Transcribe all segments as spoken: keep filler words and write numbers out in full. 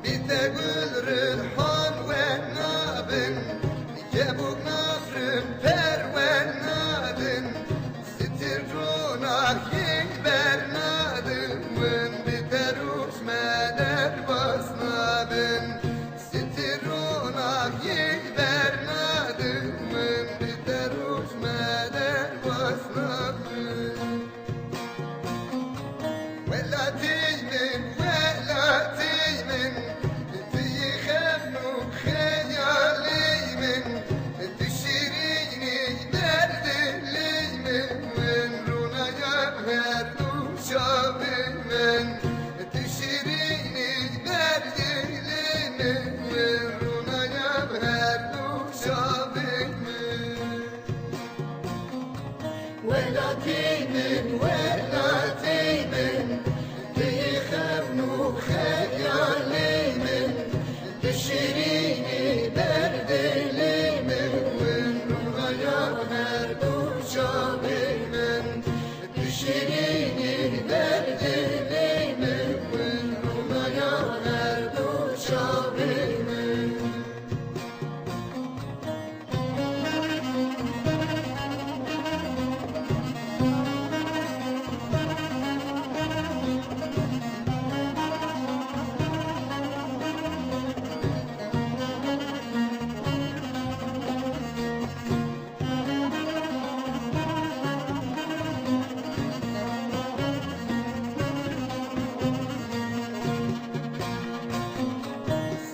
Bite gul rihon wenabin, gebuk nafrim per wenadin, sitir ronak yek bernadin, win bite ruş me derbas nabin. Sitironak yek bernadin, win bite ruş me derbas nabin. Welatî min, welatî min, ti yî xemn û xeyalî min, ti şîrînî derdê lî min, win rûnaya her du çavê min. Ti şîrînî derdê lî min, rûnaya her du çavê min. Welatî min, welatî min, ti yî xemn û xeyalî min, ti şîrînî derdê lî min, rûnaya her du çavê min. Şîrînî derdê lî min, win rûnaya her du çavê min.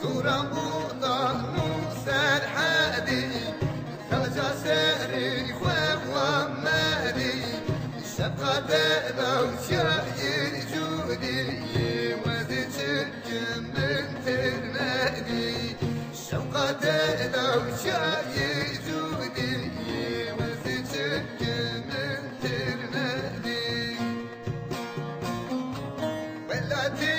Sûran Botan û Serhedî, taca serê xwe wamedî. Şefqete dawşayê cûdî, wezê çirkin min têr nedî. Şewqete dawşayê cûdî, wezê çirkin min têr nedî. Welatî